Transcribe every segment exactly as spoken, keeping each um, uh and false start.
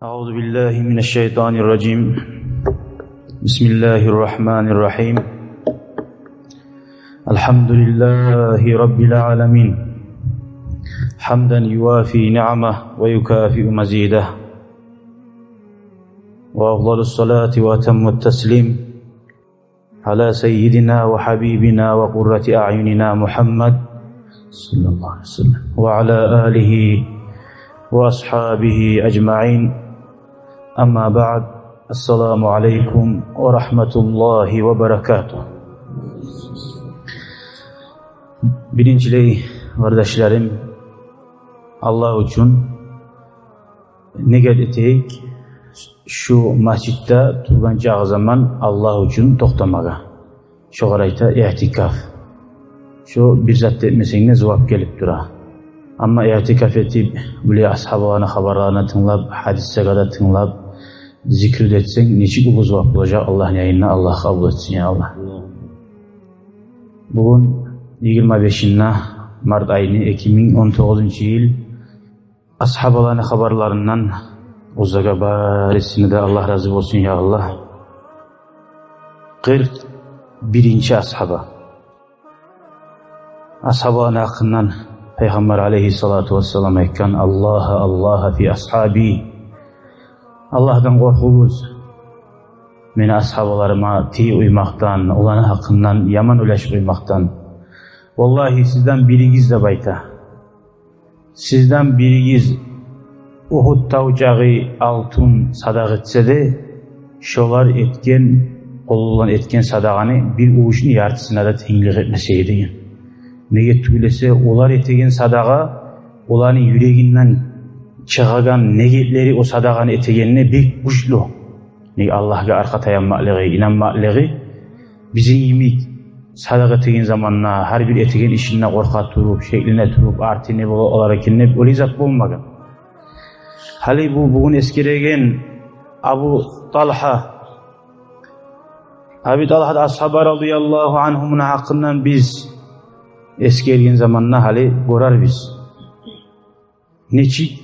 أعوذ بالله من الشيطان الرجيم. بسم الله الرحمن الرحيم. الحمد لله رب العالمين. حمدا يوافي نعمه ويكافئ مزيده. وأفضل الصلاة وأتم التسليم على سيدنا وحبيبنا وقرة أعيننا محمد صلى الله عليه وسلم وعلى آله وأصحابه أجمعين. أما بعد. السلام عليكم ورحمة الله وبركاته. Биринчилей, къардашларым, Аллагь учун негет этейик шу межитде тургъан чакъы заман Аллагь учун токътамагъа. Шогъар айта иътикаф. Шо бир зат этмесенг де зувап гелип тура. Амма иътикаф этип, булай асгьабаланы хабарларына тынглап, гьадислеге де тынглап, зикру да этсенг, нечик уллу зувап болажакъ Аллагьны янында, Аллагь къабул этсин, я Аллагь. Бугюн йигирма бешинде март айны, эки минг он тогъузунчу йыл. Асгьабаланы хабарларындан, оьзлеге барысына да Аллагь рази болсун, я Аллагь. Къыркъ биринчи асгьаба. Асгьабаланы гьакъындан Пайхаммар алейгьиссалату вассалам айтгъан: «Аллагьа, Аллагьа фи асгьаби». Аллагьдан къоркъугъуз мени асгьабаларыма тийип къоймакъдан, оланы гьакъындан яман ойлашып къоймакъдан. Валлагьи, сизден биригиз, деп айта, сизден биригиз Угьуд тав чакъы алтын садагъа этсе де, шолар этген, къолу булан этген садагъаны бир увушну яртысына да тенглик этмес эди деген. Неге тюгюл эсе, олар этеген садагъа, оланы юрегинден чыгъагъан негетлери о садагъаны этегенине бек гючлю. Неге Аллагьгъа аркъа таянмакълыгъы, инанмакълыгъы. Бизин йимик садагъа этеген заманда, гьар бир этеген ишинде къоркъа туруп, шеклине туруп, арты не бола, олар экен деп, олай зат болмагъан. Гьали бу бугюн эсгереген Абу Талгьа, Аби Талгьат асгьаба радияллагьу ангьу, муну гьакъындан биз эсгерген заманда гьали гёрербиз, нечик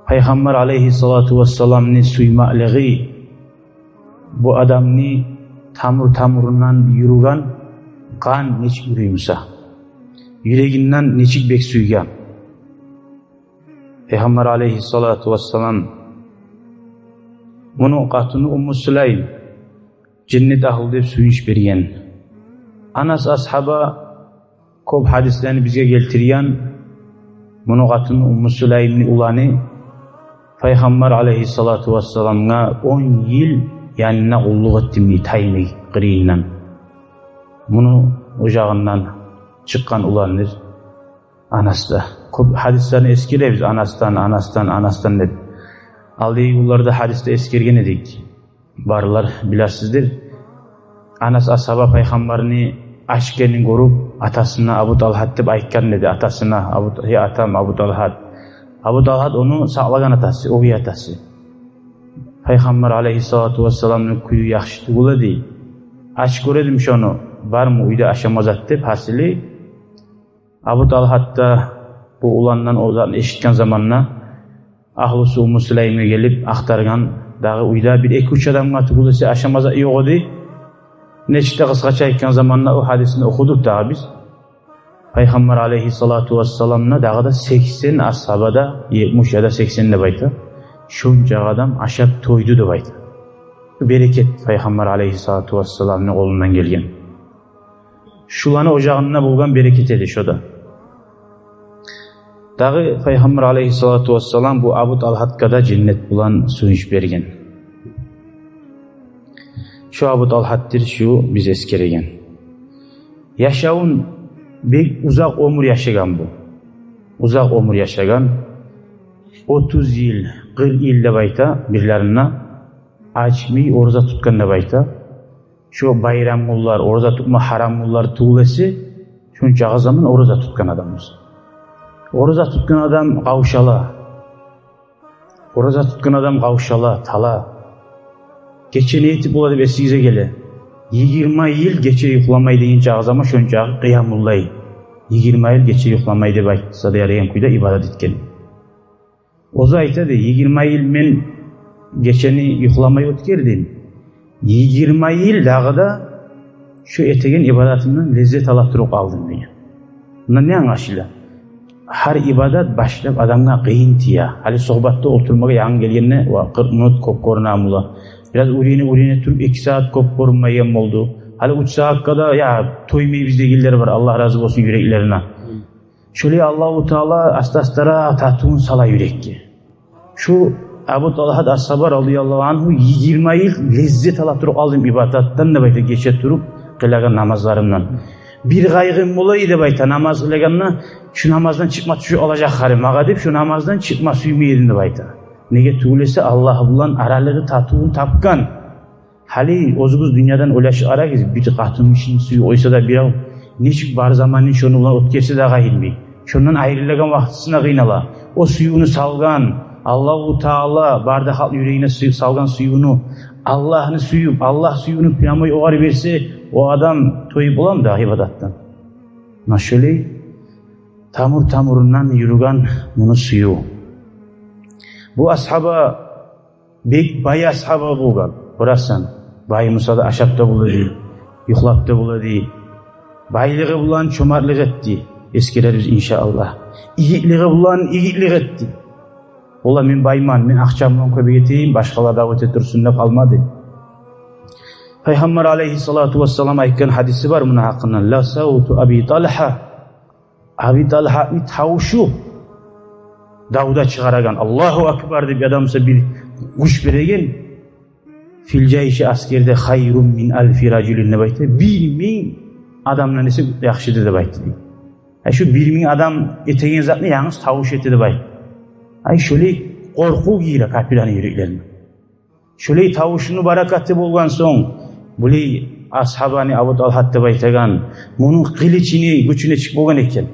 Пайхаммар алейгьиссалату вассаламны сюймеклиги, бу адамны тамур-тамурундан юрюген къан нечик юрюй буса, юрегинден нечик бек сюйген. Пайхаммар алейгьиссалату вассалам, муну къатыны Умму Сулайм женнет агьлю деп сююнч берген. Анас асгьаба кёп гьадислени бизге гелтирген. Муну къатыны Умму Сулаймны уланы Пайхаммар алейгьиссалату вассаламгъа он йыл янында къуллукъ этдим дей, таймай къырыйындан. Муну ожагъындан чыкъгъан уландыр Анас да. Кёп гьадислени эсгеребиз Анасдан, Анасдан, Анасдан деп. Алдагъы гюнлерде гьадисде эсгерген эдик. Барлар билерсиздир. Анас асгьаба Пайхаммарны ач экенин гёрюп, атасына Абу Талгьат деп айтгъан эди. Атасына: «Абу, гьей атам, Абу Талгьат». Абу Талгьат ону сакълагъан атасы, оьгей атасы. Пайхаммар алейгьиссалату вассаламны кюю яхшы тюгюл эди. Ач гёредим шону, бармы уьйде ашама зат деп, гьасили, Абу Талгьат да бу уландан о затны эшитген заманда, агьлюсю Умму Сулаймгъа гелип ахтаргъан, дагъы уьйде бир-эки-уьч адамгъа тюгюл эсе ашама зат ёкъ эди. Нечик де къысгъача айтгъан заманда о гьадисни охудукъ дагъы биз. Пайхаммар алейгьиссалату вассаламны дагъы да сексен асгьаба да, етмиш яда сексен деп айта, шончакъы адам ашап тойду деп айта. Берекет Пайхаммар алейгьиссалату вассаламны къолундан гелген. Шуланы ожагъында болгъан берекет эди шо да. Дагъы Пайхаммар алейгьиссалату вассалам бу Абу Талгьатгъа да женнет булан сююнч берген. Шо Абу Талгьатдыр шу биз эсгереген. Яшавун, бек узакъ оьмюр яшагъан бу. Узакъ оьмюр яшагъан. Отуз йыл, къыркъ йыл деп айта бирлеринде. Ачмай ораза тутгъан деп айта. Шо байрам гюнлер, ораза тутма гьарам гюнлер тюгюл эсе, шончакъы заман ораза тутгъан адам буса. Ораза тутгъан адам къавшала. Ораза тутгъан адам къавшала, тала. Гече не этип бола деп эсигизге геле. Йигирма йыл гече юхламай дегенчакъы заман, шончакъы къыямуллайл. Йигирма йыл гече юхламай деп айтса да ярайгъан кюйде ибадат этген. Оьзю айта дей: «Йигирма йыл мен гечени юхламай оьтгердим. Йигирма йыл дагъы да шо этеген ибадатымдан леззет ала туруп къалдым», — деген. Мундан не англашыла? Гьар ибадат башлап адамгъа къыйын тие. Гьали сугьбатда олтурмагъа янгы гелгенде, ва, къыркъ минут кёп гёрюне була. Бираз уьйрене, уьйрене туруп, эки сагьат кёп гёрюнмейген болду. Гьали уьч сагьатгъа да, я, тоймайбыз дегенлер бар, Аллагь рази болсун юреклерине. Шолай Аллагьу Таала аста-астаракъ татывун сала юрекге. Шу Абу Талгьат асгьаба, радияллагьу ангьу, йигирма йыл леззет ала туруп къалдым ибадатдан деп айта, гече туруп къылагъан намазларымдан. Бир къайгъым бола эди деп айта, намаз къылагъанда, шу намаздан чыкъма тюшюп къалажакъ гьари магъа деп, шу намаздан чыкъма сюймей эдим деп айта. Неге тюгюл эсе, Аллагь булан аралыгъы, татывун тапгъан. Гьали оьзюгюз дюньядан ойлашып къарагъыз, бир къатын гишини сююп къойса да бирев, нечик бар заманын шону булан оьтгерсе де къыйналмай. Шондан айрылагъан вакътисине къыйнала. О сюювню салгъан Аллагьу Таала, бары да халкъ юрегине сюй-, салгъан сюювню, Аллагьны сююп, Аллагь сюювню прямой огъар берсе, о адам тоюп боламы дагъы ибадатдан? Муна шолай тамур-тамурундан юрюген муну сююв. Бу асгьаба бек бай асгьаба болгъан. Гёресен, бай буса да ашап да бола эди, юхлап да бола эди. Байлыгъы булан чомартлыкъ этди. Эсгерербиз, иншааллагь. Игитлиги булан игитлик этди. Ола: «Мен байман, мен акъчам булан кёмек этейим, башгъалар дав эте турсун», — деп къалмады. Пайхаммар алайгьиссалату вассалам айтгъан гьадиси бар муну гьакъында: «Ла савту Аби Талгьа». Аби Талгьатны тавушу, давда чыгъарагъан, «Аллагьу акбар» деп, адам буса бир гюч береген, «фил жайши», аскерде, «хайрун мин алфи ражулин» деп айта, бир минг адамдан эсе яхшыдыр деп айтды дей. Ай, шу бир минг адам этеген затны янгыз тавуш эте деп айта. Ай, шолай къоркъув гире капирлени юреклерине. Шолай тавушуну баракаты болгъан сонг, булай асгьабаны, Абу Талгьат деп айтагъан, муну къылычыны гючю нечик болгъан экен,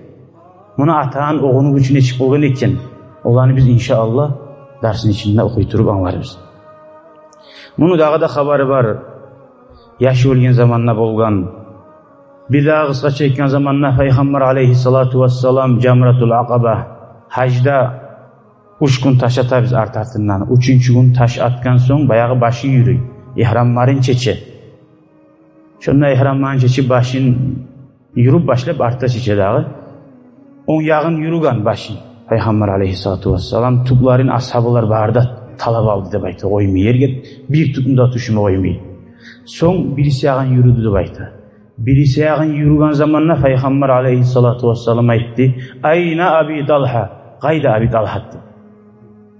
муну атагъан огъуну гючю нечик болгъан экен, оланы биз, иншааллагь, дарсны ичинде охуй туруп англарбыз. Муну дагъы да хабары бар. Яш оьлген заманда болгъан. Бир дагъы, къысгъача айтгъан заманда, Пайхаммар алайгьиссалату вассалам Жамратул Акъаба, гьажда уьч гюн таш атабыз арт-артындан. Уьчюнчю гюн таш атгъан сонг, баягъы башын юрюй, игьрамларын чече. Шонда игьрамларын чечип, башын юрюп башлап, артда чече дагъы. Онг ягъын юрюген башын Пайхаммар алайгьиссалату вассалам, тюклерин асгьабалар бары да талап алды деп айта, къоймай, ерге бир тюкню де тюшюрме къоймай. Сонг бириси ягъын юрюдю деп айта. Бириси ягъын юрюген заманда Пайхаммар алайгьиссалату вассалам айтды: «Айна Аби Талгьа? Къайда Аби Талгьат?» — деп.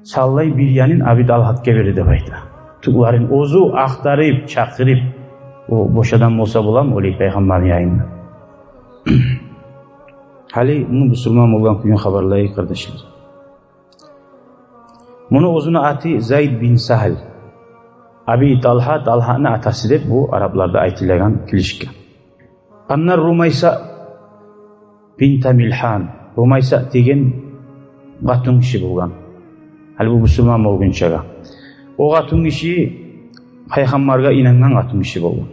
Саллай бир янын Аби Талгьатгъа берди деп айта. Тюклерин оьзю ахтарып, чакъырып, о бош адам болса боламы олай Пайхаммарны янында? Гьали муну бусурман болгъан кюйюн хабарлайыкъ, къардашлар. Муну оьзюню аты Зайд бин Сагьл. Аби Талгьа, Талгьатны атасы деп бу арапларда айтылагъан кличка. Анна Румайса бинта Милгьан. Румайса деген къатынгиши болгъан. Гьали бу бусурман болгъунчагъа. О къатынгиши Пайхаммаргъа инангъан къатынгиши болгъан.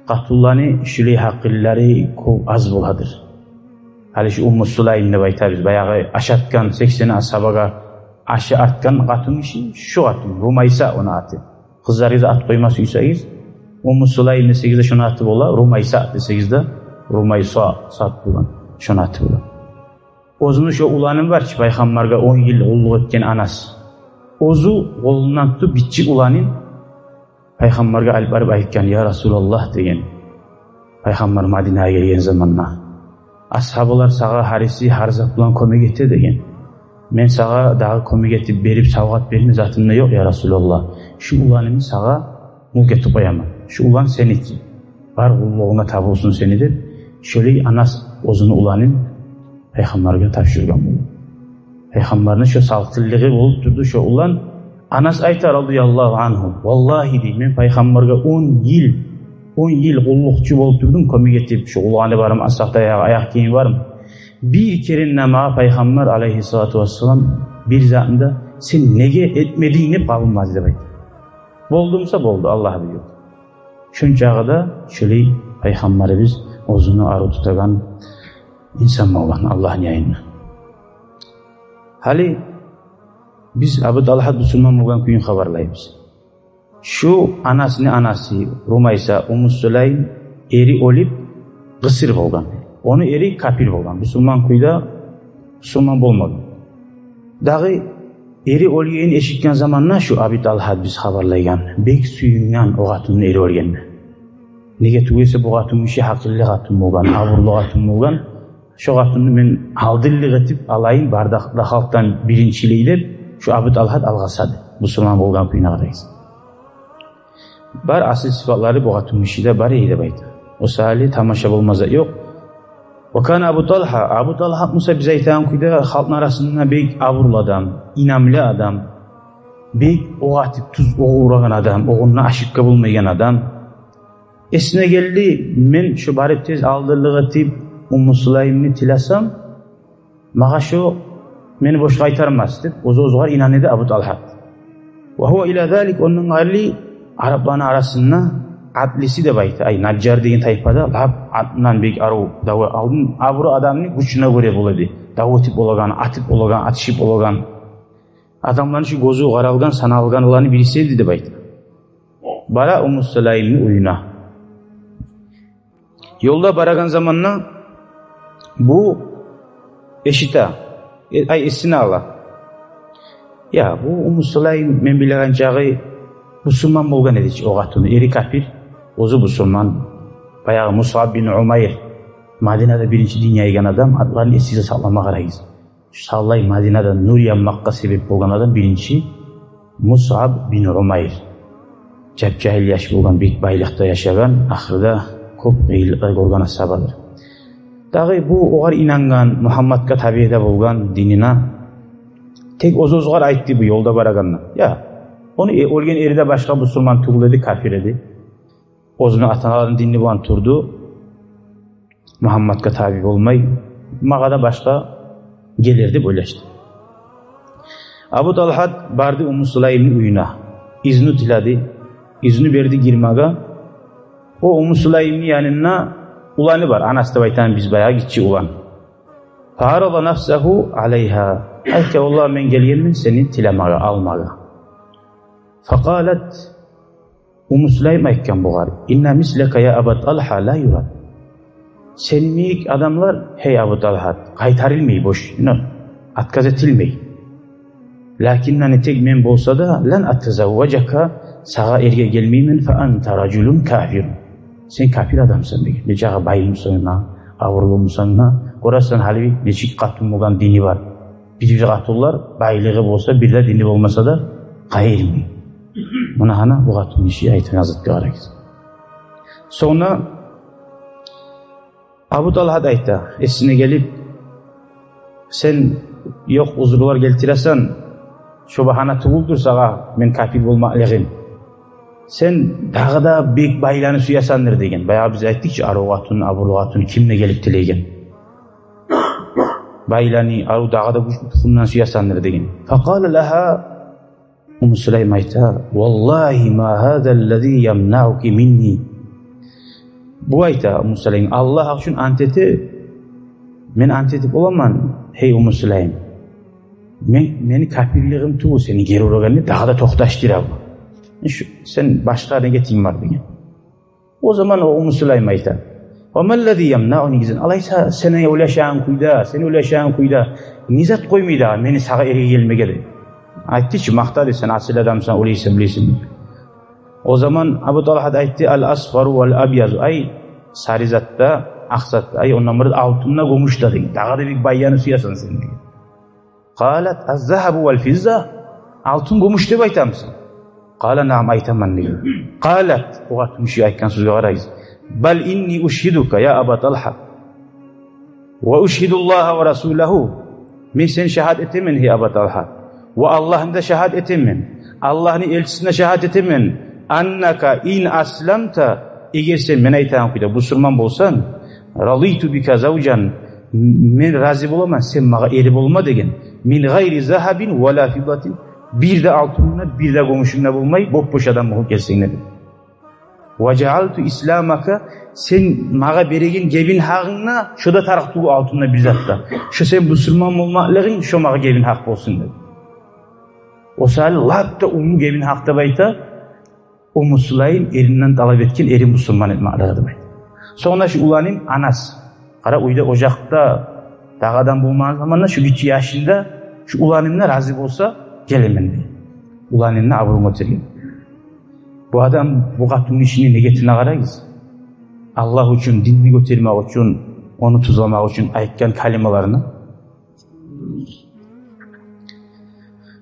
Къатынланы шулай гьакъыллары кёп аз боладыр. Гьали шу Умму Сулайм деп айтабыз, баягъы аш атгъан, сексен асгьабагъа ашы артгъан къатынгиши, шу къатын, Румайса ону аты. Къызларыгъызгъа ат къойма сюйсегиз, Умму Сулайм десегиз де, шону аты бола, Румайса десегиз де, Румайса, сад болгъан, шону аты бола. Оьзюню шо уланы бар чы, Пайхаммаргъа он йыл къуллукъ этген Анас. Оьзю къолундан тутуп гиччи уланын Пайхаммаргъа алып барып айтгъан: «Я Расулаллагь, — деген, — Пайхаммар Мадинагъа гелген заманда, асгьабалар сагъа гьариси гьар зат булан кёмек эте, — деген. — Мен сагъа дагъы кёмек этип берип савгъат берме затым да ёкъ, я Расулаллагь. Шу уланымны сагъа мюлк этип къояман. Шу улан сеники. Бар къуллугъунга табулсун сени», — деп, шолай Анас оьзюню уланын Пайхаммаргъа тапшургъан болгъан. Пайхаммарны шо салкъынлыгъы болуп турду шо улан. Анас айта, радияллагьу ангьу: «Валлагьи, — дей, — мен Пайхаммаргъа он йыл, он йыл къуллукъчу болуп турдум, кёмек этип, шу уланы барым асакъда, аякъ, аякъ кийими барым. Бир керен де магъа Пайхаммар алайгьиссалату вассалам бир затны да, сен неге этмединг деп, къабулмады», — деп айта. Болду буса болду, Аллагь биле. Шончагъы да шолай Пайхаммарыбыз оьзюню арив тутагъан инсан болгъан Аллагьны янында. Гьали Биз Абу Талгьат бусурман болгъан кюйюн хабарлайбыз. Шу анасыны анасы Румайса, Умму Сулайм, эри оьлюп, къысыр болгъан. Ону эри капир болгъан. Бусурман кюйде бусурман болмагъан. Дагъы эри оьлгенин эшитген заманда шу Абу Талгьат, биз хабарлайгъан, бек сююнген о къатынны эри оьлгенде. Неге тюгюл эсе, бу къатын гиши гьакъыллы къатын болгъан, абурлу къатын болгъан. Шо къатынны мен алдынлыкъ этип алайым, бары да халкъдан биринчилей деп, шу Абу Талгьат алгъасады. Бусурман болгъан кюйюне къарайсыз. Бар асил сыпатлары бу къатын гишиде бар эди деп айта. О саялы тамаша болма зат ёкъ. Ва кана Абу Талгьа, Абу Талгьат буса биз айтагъан кюйде халкъны арасында бек абурлу адам, инамлы адам, бек окъ атып тюз окъ урагъан адам, огъунда ошибка болмайгъан адам. Эсине гелди, мен шо барып тез алдынлыкъ этип Умму Сулаймны тилесем, магъа шо мени бош къайтармас деп, оьз-оьзюне инана эди Абу Талгьат. Ва гьува ила залик, ондан къайры, арапланы арасында адлиси деп айта, ай, Нажжар деген тайпада лап атлыдан бек арив, дав, алдын абурлу адамны гючюне гёре бола эди. Дав этип болагъан, атып болагъан, атышып болагъан. Адамланы шу гёзю къаралгъан, саналгъанланы бириси эди деп айта. Бара Умму Сулаймны уьюне. Ёлда барагъан заманда бу эшите, э, ай, эсине ала. Я, бу Умму Сулайм, мен билеген чагъы, бусурман болгъан эди чи о къатыны, эри капир, оьзю бусурман. Баягъы Мусаб бин Умайр, Мадинада биринчи дин яйгъан адам, атларын эсигизде сакълама къарайгъыз. Шу савлай Мадинада нюр янмакъгъа себеп болгъан адам биринчи Мусаб бин Умайр. Жап-жагьил яш болгъан, бек байлыкъда яшагъан, ахырда кёп къыйынлыкълар гёрген асгьабадыр. Дагъы бу огъар инангъан, Мугьаммадгъа табиъ де болгъан динине. Тек оьз-оьзюне айтды бу ёлда барагъанда. Я, ону, э, оьлген эри де башгъа бусурман тюгюл эди, капир эди. Оьзюню ата-аналарыны дини булан турду. Мугьаммадгъа табиъ болмай, магъа да башгъа гелер деп ойлашды. Абу Талгьат барды Умму Сулаймны уьюне. Изну тиледи. Изну берди гирмеге. О Умму Сулаймны янында уланы бар. Анас деп айтагъан биз баягъы гиччи улан. Фа арада нафсагьу алайгьа. Айтды: «Валлагь, мен гелгенмен сени тилемеге, алмагъа». Факъалат, Умму Сулайм айтгъан бугъар: «Инна мислака я Аба Талгьа ла юрад». Сени йимик адамлар, гьей Абу Талгьат, къайтарылмай бош, но, отказ этилмей. Лакиннани, тек мен болса да, лан атазавважака, сагъа эрге гелмеймен, фа анта ражулун кафир. Сен капир адамсан деген. Нечакъы бай бусанг да, абурлу бусанг да, гёресен гьали нечик къатын болгъан, дини бар. Бир-бир къатынлар байлыгъы болса, бир де дини болмаса да, къайырмай. Муна гьана бу къатын гиши айтагъан затгъа къарагъыз. Сонг Абу Талгьат айта, эсине гелип: «Сен ёкъ узурлар гелтиресен, шо багьана тюгюлдюр сагъа мен капир болмакълыгъым. Сен дагъы да бек байланы сюесендир», — деген. Баягъы биз айтдыкъ чы, арив къатын, абурлу къатын кимни гелип тилейген. Байланы, арив, дагъы да гючлю тухумдан сюесендир деген. Факъала лагьа, Умму Сулайм айта: «Валлагьи ма гьаза ллази ямнауки минни». Бу айта, Умму Сулайм, Аллагь учун ант эте, мен ант этип боламан, гьей Умму Сулайм, мен, мени капирлигим тюгюл сени гери урагъанны дагъы да токъташдыра бу. Шу, сен башгъа негетинг бар деген. О заман о Умму Сулайм айта: «Ва ма ллази ямнауни», — деген. «Алайса, сен ойлашагъан кюйде, сен ойлашагъан кюйде не зат къоймай дагъы мени сагъа эрге гелмеге?» — деп. Айтды чы, макътады: «Сен асил адамсан, ойлайсан, билесен», — деп. О заман Абу Талгьат айтды: «Ал асфару вал абъязу», ай, сари зат да, акъ зат да, ай, ондан бир алтын да, гюмюш де деген. Дагъы да бек байланы сюесен сен деген. Къалат: «Аз-загьабу вал физза?» Алтын, гюмюш деп айтамысан? Къала: «Наам, айтаман», — деген. Къалат, о къатын гиши айтгъан сёзге къарагъыз: «Бал инни ушгьидука, я Аба Талгьа, ва ушгьидуллагьа ва расулагьу». Мен сени шагьат этемен, гьей Аба Талгьа. Ва Аллагьны да шагьат этемен. Аллагьны элчисин де шагьат этемен. «Аннака ин асламта», эгер сен мен айтагъан кюйде бусурман болсанг, «радиту бика завжан», мен рази боламан, сен магъа эр болма деген. «Мин гъайри загьабин ва ла фиддатин», бир де алтынынг да, бир де гюмюшюнг де болмай, боп-бош адам болуп гелсенг де. «Ва жаалту исламака», сен магъа береген гебин гьакъынг да, шо да тарыкъ тюгюл алтын да, бир зат да. Шо сен бусурман болмакълыгъынг, шо магъа гебин гьакъ болсун, деди. О саялы лап да уллу гебин гьакъ деп айта, Умму Сулайм эринден талап этген эрин бусурман этмеклиги деп айта. Сонг да шу уланым Анас. Къара, уьйде, ожакъда дагъы адам болмагъан заманда шу гиччи яшында шу уланым да рази болса, гелемен дей. Уланым да абурун гётерген. Бу адам, бу къатынгишини ниетине къарагъыз. Аллагь учун, динни гётермек учун, ону тюзлемек учун айтгъан калималарына.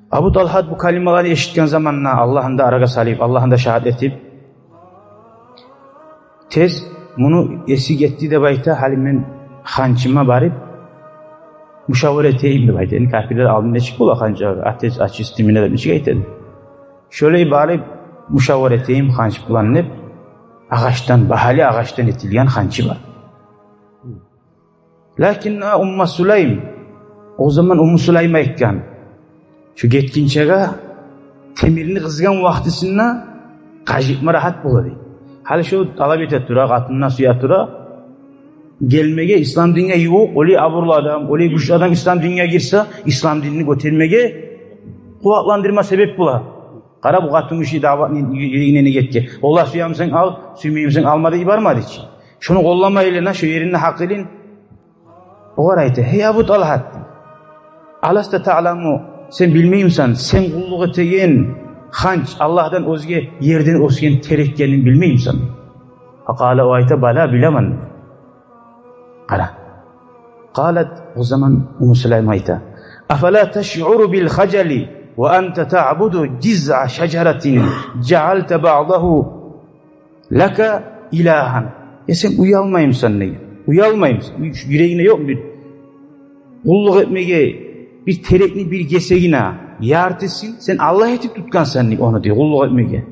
Абу Талгьат бу калималаны эшитген заманда, Аллагьны да арагъа салып, Аллагьны да шагьат этип, тез муну эси гетди деп айта, гьали мен ханчыма барып мушавара этейим деп айта. Энни капирлер алдын нечик бола ханчы, отец, отец ты меня деп нечик айтады. Шолай барып мушавара этейим ханчы булан деп, агъачдан, багьалы агъачдан этилген ханчы бар. Лакин Умму Сулайм, о заман Умму Сулайм айтгъан: «Шу гетгинчеге темирни къызгъан вакътисинде къажытма рагьат бола», — дей. Гьали шо талап эте тура, къатынына сюе тура гелмеге ислам динге ювукъ, олай абурлу адам, олай гючлю адам ислам динге гирсе, ислам динни гётермеге къуватландырма себеп бола. Къара, бу къатынгиши даъватны юрегине не гетген. Олай сюемисен ал, сюймеймисен алма деп йибермеди чи. Шону къолламайлы, на, шо еринде гьакъылын. Огъар айта: «Гьей, Абу Талгьат, аласта таъламу, сен билмеймисен, сен къуллукъ этеген ханч Аллагьдан оьзге ерден оьсген терек экенин билмеймисен?» Факъала, о айта: «Бала, билемен». Къара. Къалат, о заман Умму Сулайм айта: «Афала ташъуру бил хажали ва анта таъбуду жизъа шажаратин жаъалта баъдагьу лака илагьан?» Э, сен уялмаймысан деген? Уялмаймысан? Ю-, юрегингде ёкъму бир къуллукъ этмеге бир терекни бир гесегине, яртысын сен Аллагь этип тутгъансан деген ону, дей, къуллукъ этмеге.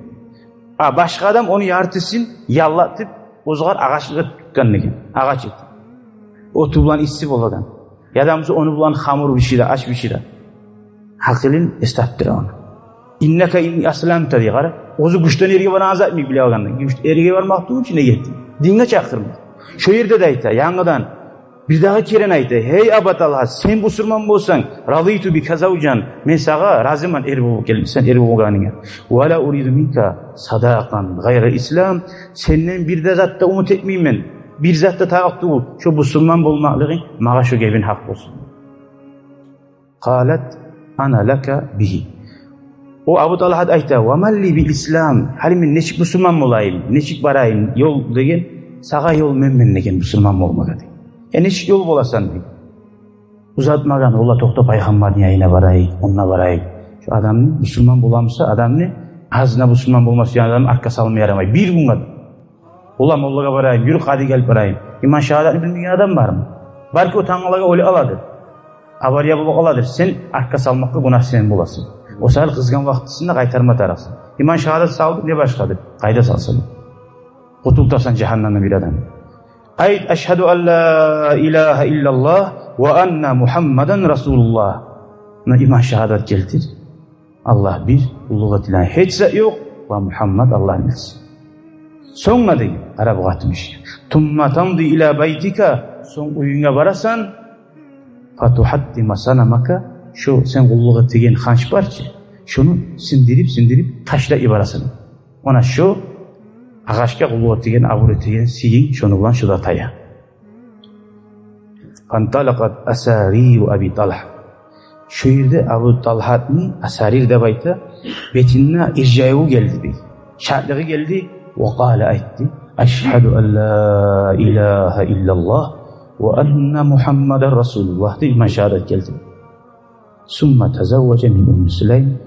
А башгъа адам ону яртысын яллатып, оьзюгер агъачлыкъ этип тутгъан деген. Агъач этип. Оту булан исси болагъан. Яда буса ону булан хамур бишире, аш бишире. Гьакъылын эс тапдыра ону. «Иннака ин асламта», — дей, къара. Оьзю гючден эрге барагъан зат йимик биле алгъанда. Гюч-, эрге бармакъ тюгюл чи, не гетди? Динге чакъырмакъ. Шо ерде де айта, янгыдан бир дагъы керен айта: «Гьей, Аба Талгьат, сен бусурман болсанг, радиту бика завжан, мен сагъа разимен, эр болуп гелмесенг, эр болгъанынга. Ва ла уриду минка садакъан гъайра ислам, сенден бир де зат да умут этмеймен, бир зат да тагъып тюгюл, шо бусурман болмакълыгъынг магъа шо гебин гьакъ болсун». Къалат: «Ана лака бигьи». О Абу Талгьат айта: «Ва ман ли бил ислам? Гьали мен нечик бусурман болайым, нечик барайым ёл?» — деген. «Сагъа ёл менмен», — деген, — «бусурман болмагъа», — деген. «Э, нечик ёл боласан?» — деген. Узатмагъан, олар: «Токъта, пайхаммарны янына барайыкъ, онда барайыкъ». Шо адамны, бусурман боламыса адамны, азына бусурман болмас, янгыдан артгъа салма ярамай. Бир гюн къадар. Олар: «Моллагъа барайым, юрю, къадиге алып барайым». Иман шагьадатны билмеген адам бармы? Балики, о тангала оьле аладыр. Авария болуп къаладыр. Сен артгъа салмакъгъа гюнагь сен боласан. О саялы къызгъан вакътисинде къайтарма тарыкъсан. Иман шагьадат салды, не башгъадыр? Къайда салса да. Къутултасан жагьаннемден бир адам. Айт: «Ашгьаду ан ла илагьа иллаллагь ва анна Мугьаммадан расулуллагь». Муна иман шагьадат гелтир. Аллагь бир, къуллукъ этилеген гьеч зат ёкъ, ва Мугьаммат Аллагьны элчиси. Сонг не деген? Къара бу къатынгиши. «Сумма тамди ила байтика», сонг уьюнге барасан, «фатугьаттима санамака», шо сен къуллукъ этеген ханч бар чы, шону сындырып, сындырып ташлап йибересен. Муна шо агъачгъа къуллукъ этеген, абур этеген сыйынг шону булан шо да тая. Фанталакъат асариру Аби Талгьа. Шо ерде Абу Талгьатны асарир деп айта, бетинде иржайыву гелди бек. Шатлыгъы гелди, ва къала, айтды: «Ашгьаду ан ла илагьа иллаллагь ва анна Мугьаммадан расулуллагь», — деп иман шагьадат гелди. Сумма тазавважа мин Умми Сулайм.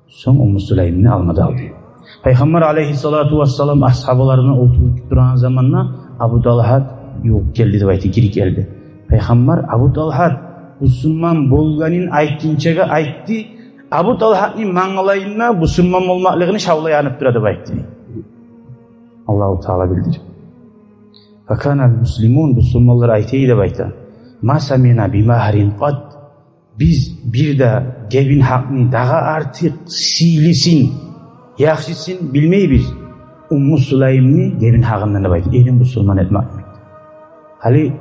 Сонг Умму Сулаймны алмадалды. Пайхаммар алайгьиссалату вассалам асгьабаларына олтуруп турагъан заманда Абу Талгьат ювукъ гелди деп айта, гирип гелди. Пайхаммар Абу Талгьат бусурман болгъанын айтгъынчагъа айтды, Абу Талгьатны мангалайында бусурман болмакълыгъыны шавла янып тура деп айтды. Аллагьу Таала билдир. Факана ал-муслимун, бусурманлар айта эди деп айта: «Ма самиъна би магьрин къат». Биз бир де гебин гьакъны дагъы артыкъ сыйлысын, яхшысын билмейбиз Умму Сулаймны гебин гьакъындан деп айта. Эрин бусурман этмек. Гьали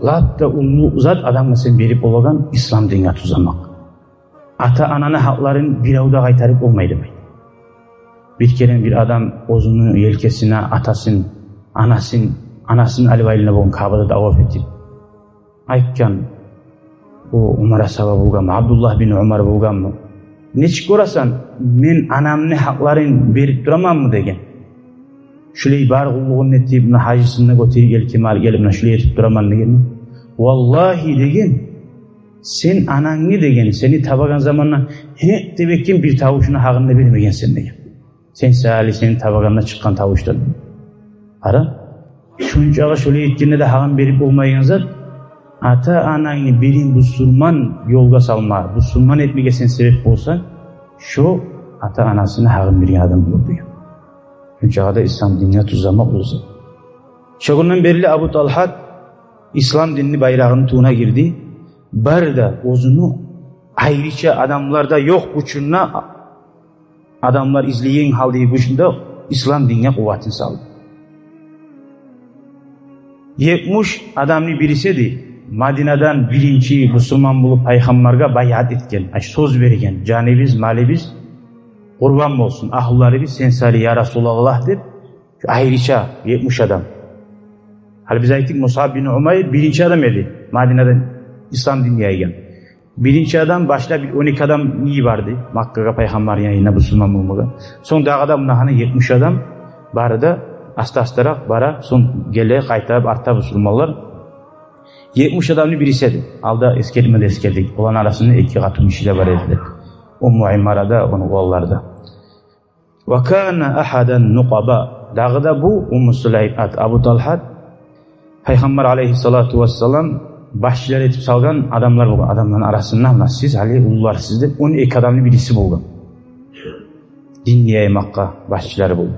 лап да уллу зат адамгъа сен берип болагъан ислам динге тюземек. ата-ананы гьакъларын бирев де къайтарып болмай деп айта. Бир керен бир адам оьзюню елкесине атасын, анасын, анасын алып айлана болгъан Каабада таваф этип. Айтгъан, о Умар асгьаба болгъанмы, Абдуллагь бин Умар болгъанмы: «Нечик гёресен, мен анамны гьакъларын берип тураманмы?» — деген. «Шулай бар къуллугъун этип, муна гьажысын да гётерип, елкеме алып гелип, муна шулай этип тураман», — деген. «Валлагьи, — деген, — сен анангны, — деген, — сени табагъан заманда гьекъ деп этген бир тавушуну гьакъын да бермегенсен», — деген. «Сен сали, сени табагъанда чыкъгъан тавушдан». Къара, шунчагъы шолай этгенде де гьакъын берип болмайгъан зат, ата-анангны бирин бусурман ёлгъа салма, бусурман этмеге сен себеп болсанг, шо ата-анасыны гьакъын берген адам болур деген. Шунчагъы да ислам динге тюз заман болса. Шо гюнден берли Абу Талгьат ислам динни байрагъыны тюбюне гирди. Бары да оьзюню айрыча адамларда ёкъ гючюнде, адамлар излейген гьалда гючюнде ислам динге къуватын салды. Етмиш адамны бириси эди, Мадинадан биринчи бусурман болуп пайхаммаргъа байат этген, ай, сёз берген: «Жаныбыз, малыбыз къурбан болсун, агьлюлерибиз сен сали, я Расулаллагь», — деп, айрыча етмиш адам. Гьали биз айтдыкъ, Мусаб бин Умайр биринчи адам эди Мадинадан ислам динни яйгъан. Биринчи адам, башда бир он эки адам йиберди Маккагъа пайхаммарны янына бусурман болмагъа. Сонг дагъы да муна гьана етмиш адам, бары да аста-астаракъ бара, сонг геле, къайта, арта бусурманлар. Етмиш адамны бириси эди. Алда эсгермеде эсгердик. Оланы арасында эки къатынгиши де бар эди. Умму Имара да, ону уланлары да. «Ва кана агьадан нукъаба». Дагъы да бу Умму Сулайм ат Абу Талгьат, пайхаммар алайгьиссалату вассалам башчылар этип салгъан адамлар болгъан. Адамланы арасында, муна сиз гьали уллуларсыз деп, он эки адамны бириси болгъан. Динни яймакъгъа башчылары болгъан.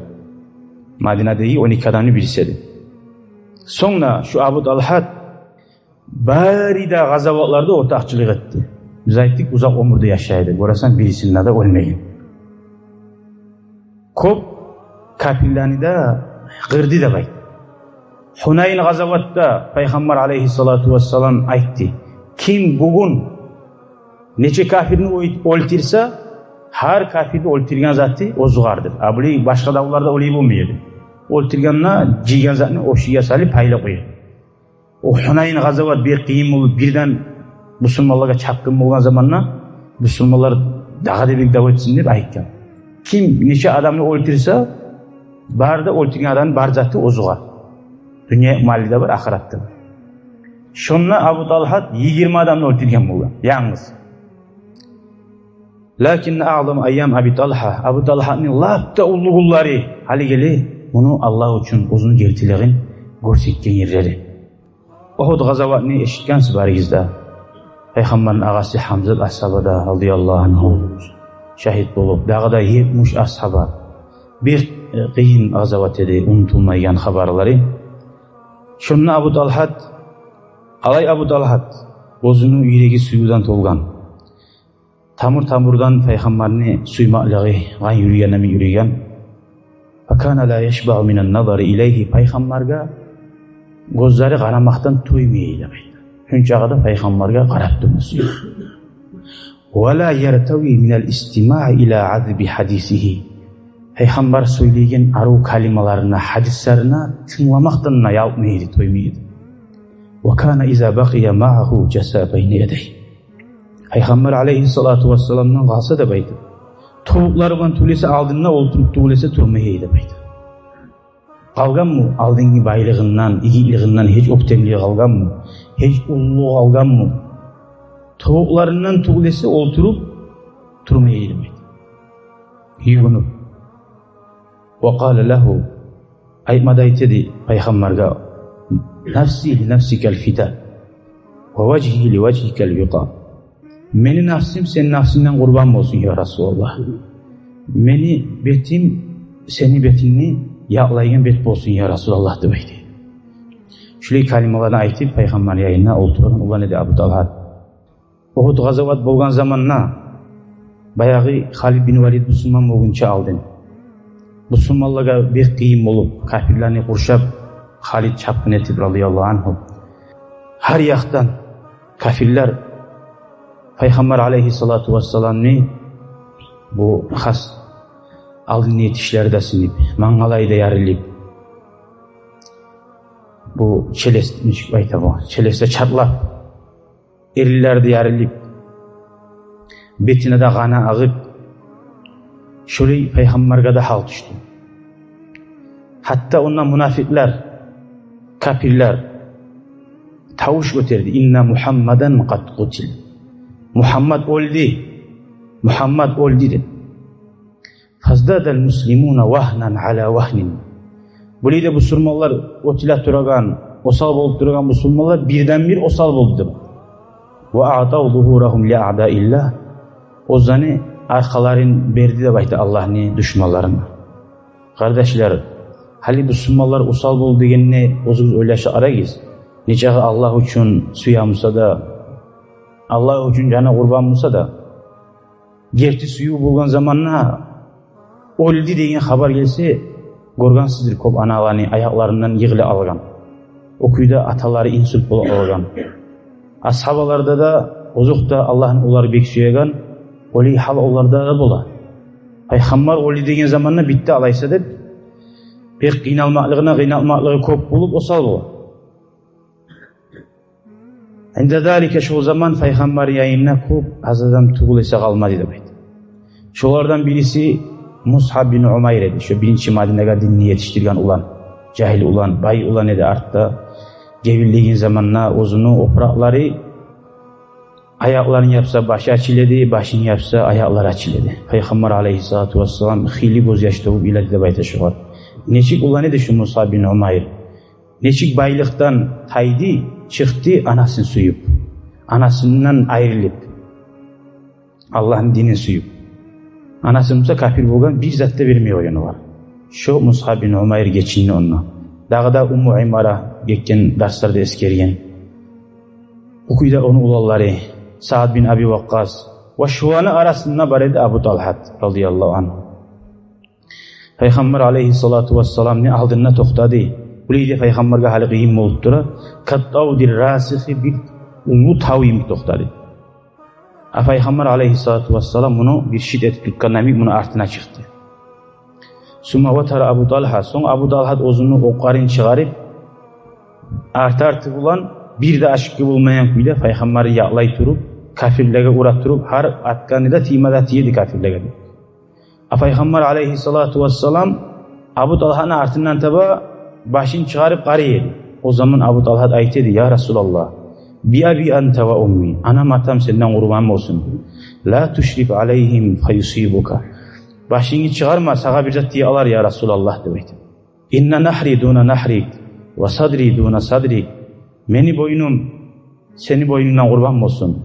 Мадинадагъы он эки адамны бириси эди. Сонг да шу Абу Талгьат бары да къазаватларда ортакъчылыкъ этди. Биз айтдыкъ, узакъ оьмюрде яшай эди. Гёресен, бирисинде де оьлмеген. Кёп капирлени де къырды деп айтды. Гьунайн къазаватда пайхаммар алайгьиссалату вассалам айтды: «Ким бугюн нече капирни оь-, оьлтюрсе, гьар капирни оьлтюрген заты оьзюгердир». А булай башгъа давларда олай болмай эди. Оьлтюргенде жыйгъан затны ошугъа салып, пайлап къоя эди. О Гьунайн къазават бек къыйын болуп, бирден бусурманлагъа чапгъын болгъан заманда, бусурманлар дагъы да бек дав этсин деп айтгъан. Ким нече адамны оьлтюрсе, бары да оьлтюрген адамны бар заты оьзюгер. Дюнья малы да бар, ахыратда да. Шонда Абу Талгьат йигирма адамны оьлтюрген болгъан, янгыз. Лакин агьзаму айям Аби Талгьа, Абу Талгьатны лап да уллу гюнлери гьали геле, муну Аллагь учун оьзюню гертилигин гёрсетген ерлери. Угьуд къазаватны эшитгенсиз барыгъыз да. Пайхаммарны агъасы Гьамзат асгьаба да, радияллагьу ангьу, шагьит болуп, дагъы да етмиш асгьаба. Бир, э, къыйын къазават эди, унутулмайгъан хабарлары. Шонда Абу Талгьат, къалай Абу Талгьат, оьзюню юреги сюювден толгъан. Тамур-тамурдан пайхаммарны сюймеклиги къан юрегине юрюген. «Факана ла яшбагьу минан назари илайгьи», пайхаммаргъа гёзлери къарамакъдан тоймай эди деп айта. Шунчагъы да пайхаммаргъа къарап турма сюе. «Ва ла яртави минал истимаи ила азби гьадисигьи», пайхаммар сёйлейген арив калималарына, гьадислерине тынгламакъдан да ялкъмай эди, тоймай эди. «Ва кана иза бакъия магьагьу жаса байна ядайгьи». Пайхаммар алайгьиссалату вассаламдан къалса деп айта, тобукълары булан тюгюл эсе алдында олтуруп, тюгюл эсе турмай эди деп айта. Къалгъанмы алдынгъы байлыгъындан, игитлигинден гьеч оьктемлиги къалгъанмы? Гьеч уллулугъу къалгъанмы? Тобукъларындан тюгюл эсе олтуруп турмай эди деп айта. Югюнюп. «Ва къала лагьу», айтма да айта эди пайхаммаргъа: «Нафси ли нафсикал фида, ва важгьи ли важгьикал викъа». «Мени нафсым сени нафсынгдан къурбан болсун, я Расулаллагь. Мени бетим сени бетингни якълайгъан бет болсун, я Расулаллагь», — деп айта эди. Шулай калималаны айтып, пайхаммарны янына олтургъан улан эди Абу Талгьат. Угьуд къазават болгъан заманда, баягъы Халид бин Валид бусурман болгъунча алдын, бусурманлагъа бек къыйын болуп, капирлени къуршап, Халид чапгъын этип, радияллагьу ангьу, гьар якъдан капирлер Пайхаммар алейгьиссалату вассаламны бу хас алдын етишлери де сынып, мангалай да ярылып, бу челес, нечик айта бу, челес де чатлап, эринлери де ярылып, бетине де къаны агъып, шолай пайхаммаргъа да гьал тюшдю. Гьатта онда мунафикълер, капирлер тавуш гётерди: «Инна Мухаммадан къад къутил». «Мухаммад оьлдю, Мухаммад оьлдю», — деп. «Фаздадал муслимуна вагьнан ала вагьнин». Булай да бусурманлар оьтюле турагъан, осал болуп турагъан бусурманлар бирден-бир осал болду деп. «Ва аътав зугьурагьум ли аъдаиллагь». Оьзлени аркъаларын берди деп айта Аллагьны душманларына. Къардашлар, гьали бусурманлар осал болду дегенни оьзюгюз ойлашып къарагъыз. Нечакъы Аллагь учун сюе буса да, Аллагь учун жаны къурбан буса да, герти сююв болгъан заманда, оьлдю деген хабар гелсе, гёргенсиздир, кёп аналаны аякъларындан йыгъылып алгъан, о кюйде аталары инсульт болуп алгъан. Асгьабаларда да, озокъда, Аллагьны уллулары бек сюеген, олай гьал оларда да бола. Пайхаммар оьлдю деген заманда битди алайса деп, бек къыйналмакълыгъына къыйналмакълыгъы кёп болуп, осал бола. Инда залика, шол заман пайхаммар янында кёп аз адам тюгюл эсе къалмады деп айта. Шолардан бириси Мусгьаб бин Умайр эди. Шо биринчи Мадинагъа динни етишдирген улан, жагьил улан, бай улан эди, артда гебинлеген заманда оьзюню опуракълары, аякъларын япса, башы ачыла эди, башын япса, аякълары ачыла эди. Пайхаммар алейгьиссалату вассалам хыйлы гёзьяш тёгюп йылады деп айта шогъар. Нечик улан эди шу Мусгьаб бин Умайр? Нечик байлыкъдан тайды, чыкъды, анасын сююп, анасындан айрылып, Аллагьны динин сююп. Анасы буса капир болгъан, бир зат да бермей къойгъан огъар. Шо Мусгьаб бин Умайр гечинди онда. Дагъы да Умму Имара, гетген дарсларда эсгерген. О кюйде ону уланлары Саад бин Аби Вакъкъас ва шоланы арасында бар эди Абу Талгьат, радияллагьу ангьу. Пайхаммар алейгьиссалату вассаламны алдында токътады. Булай да пайхаммаргъа гьали къыйын болуп тура. Каттавдир расихи, бир уллу тав йимик токътады. А пайхаммар алейгьиссалату вассалам муну бир шит этип тутгъан йимик муну артына чыкъды. Сумма ватара Абу Талгьа. Сонг Абу Талгьат оьзюню окъларын чыгъарып, арты-арты булан, бир де ашыкъгъы болмайгъан кюйде пайхаммарны якълай туруп, капирлеге ура туруп, гьар атгъаны да тийме де тие эди капирлеге. А пайхаммар алейгьиссалату вассалам Абу Талгьаны артындан таба башын чыгъарып къарай эди. О заман Абу Талгьат айта эди: «Я Расулаллагь, би аби анта ва умми, анам-атам сенден къурбан болсун. Ла тушриф алейгьим фаюсибука. Башынгны чыгъарма, сагъа бир зат тие алар, я Расулаллагь», — деп айта. «Инна нагьри дуна нагьрик, ва садри дуна садрик». Мени бойнум сени бойнунгдан къурбан болсун.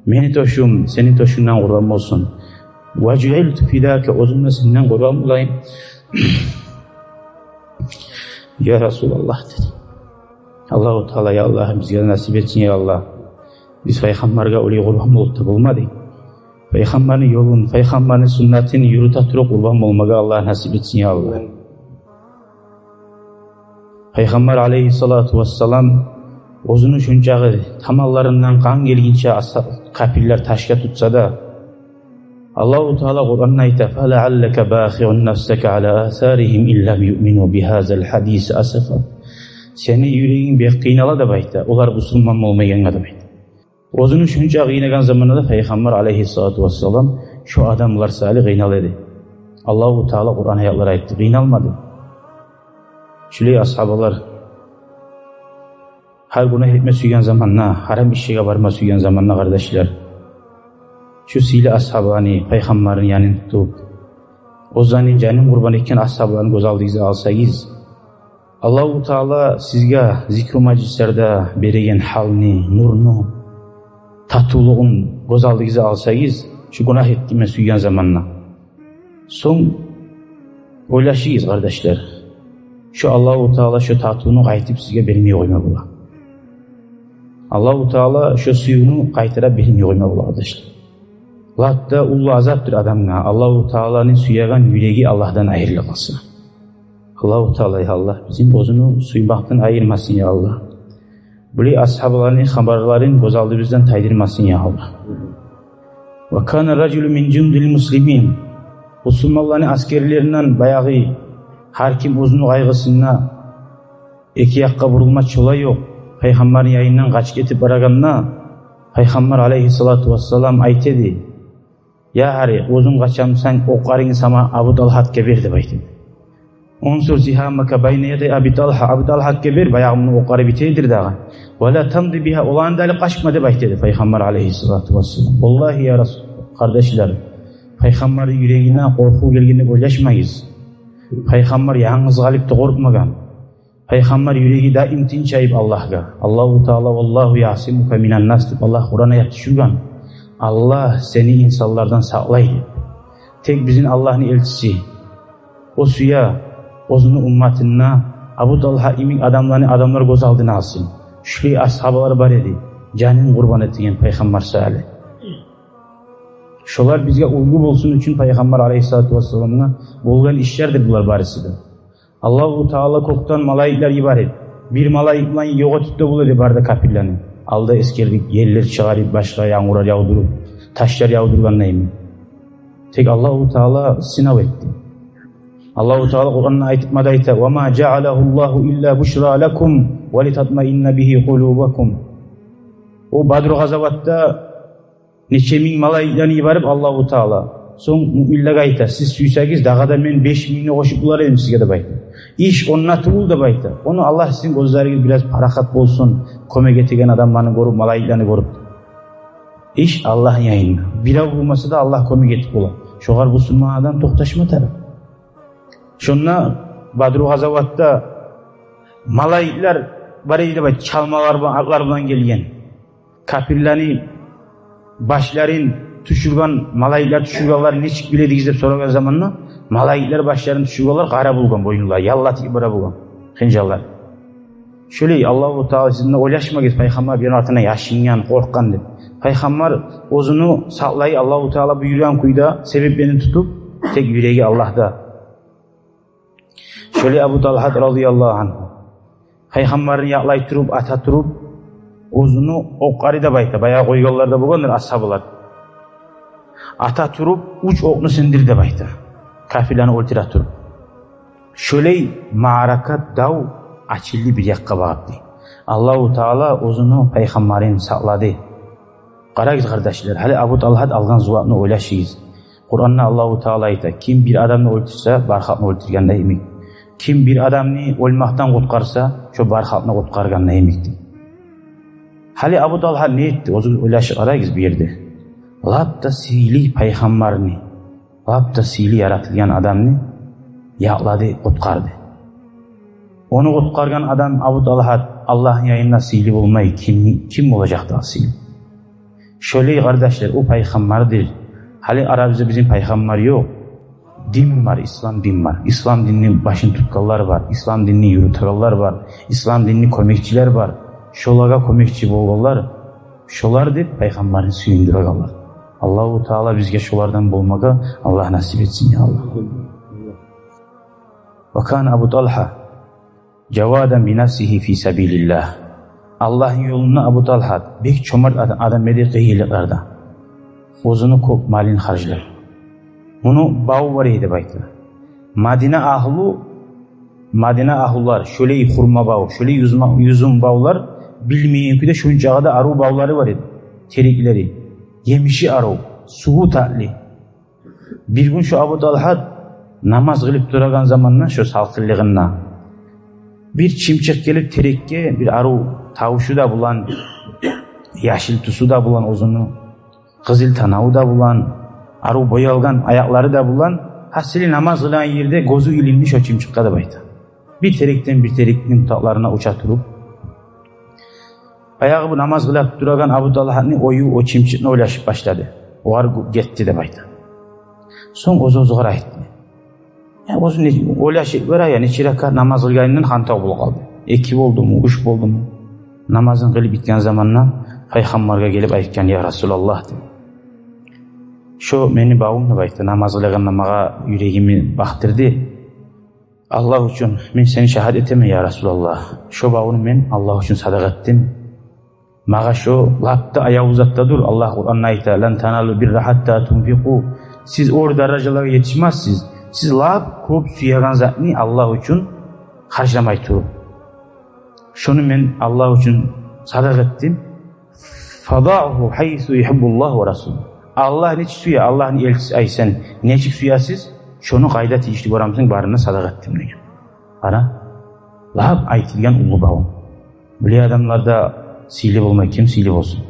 Мени тёшюм сени тёшюнгден къурбан болсун. «Ва жуъилту фидака», оьзюм де сенден къурбан болайым, я Расулаллагь, деди. Аллагьу Таала, я Аллагь, бизге де насип этсин, я Аллагь. Биз пайхаммаргъа олай къурбан болуп да болмадыкъ. Пайхаммарны ёлун, пайхаммарны суннатын юрюте туруп къурбан болмагъа Аллагь насип этсин, я Аллагь. Пайхаммар алейгьиссалату вассалам оьзюню шунчагъы таманларындан къан гелгинче аса-, капирлер ташгъа тутса да, Аллагьу Таала Къуранда айта: «Фалагьаллака бахиъун нафсака ала асаригьим ин лам юъмину бигьазал гьадиси асафа». Сени юрегинг бек къыйнала деп айта, олар бусурман болмайгъангъа деп айта. Оьзюню шунча къыйнагъан заманда да пайхаммар алейгьиссалату вассалам шо адамлар саялы къыйнала эди. Аллагьу Таала Къуран аятлар айтды, къыйналмады. Шулай асгьабалар гьар гюнагь этме сюйген заманда, гьарам ишге барма сюйген заманда, къардашлар, шу сыйлы асгьабаланы, пайхаммарны янын тутуп, оьзлени жанын къурбан этген асгьабаланы гёз алдыгъызгъа алсагъыз, Аллагьу Таала сизге зикру мажлислерде береген гьалны, нурну, татывлугъун гёз алдыгъызгъа алсагъыз, шу гюнагь этме сюйген заманда. Сонг ойлашыгъыз, къардашлар. Шу Аллагьу Таала шу татывну къайтып сизге бермей къойма бола. Аллагьу Таала шу сюювню къайтара бермей къойма бола, къардашлар. Лап да уллу азапдыр адамгъа Аллагьу Тааланы сюеген юреги Аллагьдан айрылып къалса. Аллагьу Таала, я Аллагь, бизин оьзюню сюймекден айырмасын, я Аллагь. Булай асгьабаланы хабарларын гёз алдыбыздан тайдырмасын, я Аллагь. Ва кана ражулун мин жундил муслимин. Бусурманланы асгерлеринден баягъы гьар ким оьзюню къайгъысында эки якъгъа бурулма чола ёкъ. Пайхаммарны янындан къачып гетип барагъанда, Пайхаммар алайгьиссалату вассалам айта эди: «Я гьари, оьзюнг къачамысан, окъ-дарынгны сама Абу Талгьатгъа бер», — деп айта эди. «Унсур сигьамака байна ядай Аби Талгьа, Абу Талгьатгъа бер, баягъы муну окъ-дары битедир дагъы. Ва ла тамди бигьа, оланы да алып къачма», — деп айта эди Пайхаммар алайгьиссалату вассалам. Валлагьи, я Расул, къардашлар, Пайхаммарны юрегине къоркъув гелген деп ойлашмагъыз. Пайхаммар янгыз къалып да къоркъмагъан. Пайхаммар юреги даим тынчайып Аллагьгъа. Аллагьу Таала: «Валлагьу яъсимука минан нас», — деп Аллагь Къуран аят тюшюрген. Аллагь сени инсанлардан сакълай деп. Тек бизин Аллагьны элчиси, о сюе оьзюню умматында Абу Талгьа йимик адамланы адамлар гёз алдына алсын. Шулай асгьабалар бар эди, жанын къурбан этеген Пайхаммар саялы. Шолар бизге уьлгю болсун учун Пайхаммар алайгьиссалату вассаламгъа болгъан ишлердир булар барысы да. Аллагьу Таала кёкден малайиклер йиберип, бир малайик булан ёкъ этип де бола эди бары да капирлени. Алда эсгердик, еллер чыгъарып, башгъа янгурлар явдуруп, ташлар явдургъанда йимик. Тек Аллагьу Таала сынав этди. Аллагьу Таала Къуранда айтып, мада айта: «Ва ма жаалагьу Аллагьу илла бушра лакум ва литатмаинна бигьи къулубукум». О Бадру къазаватда нече минг малайиклени йиберип Аллагьу Таала, сонг муъминлеге айта: «Сиз сюйсегиз, дагъы да мен беш мингни къошуп болар эдим сизге», — деп айта. Иш онда тюгюл деп айта. Ону Аллагь сизин гёзлеригиз бираз парахат болсун, кёмек этеген адамланы гёрюп, малайиклени гёрюп. Иш Аллагьны янында. Бирев болмаса да Аллагь кёмек этип бола. Шогъар бусурман адам токъташма тарыкъ. Шонда Бадру къазаватда малайиклер бар эди деп айта, чалмалар булан, атлар булан гелген. Капирлени башларын тюшюрген, малайиклер тюшюргенлер нечик биледигиз деп сорагъан заманда, малайиклер башларын тюшюргенлер къара болгъан бойнунда, яллатып бара болгъан хынжаллар. Шолай Аллагьу Таала, сиз де ойлашмагъыз Пайхаммар биревню артындан яшынгъан, къоркъгъан деп. Пайхаммар оьзюню сакълай, Аллагьу Таала буюргъан кюйде, себеплени тутуп, тек юреги Аллагьда. Шолай Абу Талгьат разияллагьу ангьу Пайхаммарны якълай туруп, ата туруп, оьзюню окъ-дары деп айта, баягъы къойгъанлар да болгъандыр асгьабалар. Ата туруп, уьч окъну сындыр деп айта, капирлени оьлтюре туруп. Шолай мааракат, дав ачылды бир якъгъа багъып дей. Аллагьу Таала оьзюню Пайхаммарын сакълады. Къарагъыз, къардашлар, гьали Абу Талгьат алгъан зувапны ойлашыгъыз. Къуранда Аллагьу Таала айта: «Ким бир адамны оьлтюрсе, бар халкъны оьлтюргенде йимик. Ким бир адамны оьлмекден къутгъарса, шо бар халкъны къутгъаргъанда йимик», — дей. Гьали Абу Талгьат не этди? Оьзюгюз ойлашып къарагъыз бу ерде. Лап да сыйлы Пайхаммарны, лап да сыйлы яратылгъан адамны якълады, къутгъарды. Ону къутгъаргъан адам Абу Талгьат Аллагьны янында сыйлы болмай, ким, ким болажакъ дагъы сыйлы? Шолай, къардашлар, о Пайхаммардыр. Гьали арабызда бизин Пайхаммар ёкъ. Дин бар, ислам дин бар. Ислам динни башын тутгъанлар бар, ислам динни юрютегенлер бар, ислам динни кёмекчилер бар. Шолагъа кёмекчи болгъанлар, шолар деп Пайхаммарны сююндюрегенлер. Аллагьу Таала бизге шолардан болмагъа Аллагь насип этсин, я Аллагь. Ва кана Абу Талгьа жавадан би нафсигьи фи сабилиллагь. Аллагьны ёлунда Абу Талгьат бек чомарт адам, адам эди къыйынлыкъларда. Оьзюню кёп малын харжлай. Муну баву бар эди деп айта. Мадина агьлу, Мадина агьлулар, шолай хурма бав, шолай юзма-, юзюм бавлар, билмейген кюйде шончакъы да арив бавлары бар эди. Тереклери, емиши арив, суву татли. Бир гюн шо Абу Талгьат намаз къылып турагъан заманда, шо салкъынлыгъында, бир чымчыкъ гелип терекге, бир арив тавушу да булан, яшыл тюсю да булан оьзюню, къызыл танаву да булан, арив боялгъан аякълары да булан, гьасили намаз къылагъан ерде гёзю илинди шо чымчыкъгъа деп айта. Бир терекден бир терекни бутакъларына уча туруп, баягъы бу намаз къылып турагъан Абу Талгьатны ою о чымчыкъны ойлашып башлады. Огъар гетди деп айта. Сонг оьз-оьзюне айтды. Я, оьзю не, ойлашып бара, я, нече ракаат намаз къылгъанындан хантав болуп къалды. Эки болдуму, уьч болдуму? Намазын къылып битген заманда Пайхаммаргъа гелип айтгъан: «Я Расулаллагь, — деп, — шо мени бавум, — деп айтды, — намаз къылагъанда магъа юрегимни бакъдырды. Аллагь учун мен сени шагьат этемен, я Расулаллагь. Шо бавну мен Аллагь учун садагъа этдим. Магъа шо лап да аявлу зат да дюр. Аллагь Къуранда айта: «Лан таналул бирра гьатта тунфикъу». Сиз оьр даражалагъа етишмессиз, сиз лап кёп сюеген затны Аллагь учун харжламай туруп. Шону мен Аллагь учун садагъа этдим. «Фадагьу гьайсу югьиббуллагьу ва расулугьу». Аллагь нечик сюе, Аллагьны элчиси, ай сен нечик сюесиз, шону къайда тийишли гёремисен, барын да садагъа этдим деген. Къара, лап айтылгъан уллу бавун. Булай адамлар да сыйлы болмай, ким сыйлы болсун?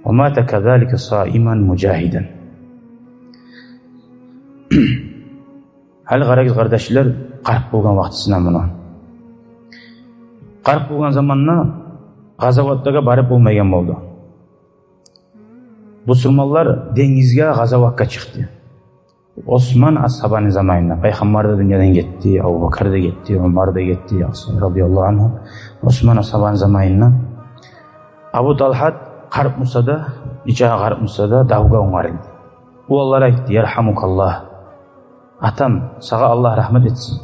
«Ва мата казалика саиман мужагьидан». Гьали къарагъыз, къардашлар, къарт болгъан вакътисине муну. Къарт болгъан заманда къазаватлагъа барып болмайгъан болду. Бусурманлар денгизге къазаватгъа чыкъды. Осман асгьабаны заманында. Пайхаммар да дюньядан гетди, Абубакар да гетди, Умар да гетди, Осман радияллагьу ангьу. Осман асгьабаны заманында Абу Талгьат къарт буса да, нечакъы къарт буса да, давгъа онгарылды. Уланлар айтды: «Яргьамукаллагь, атам, сагъа Аллагь рагьмат этсин.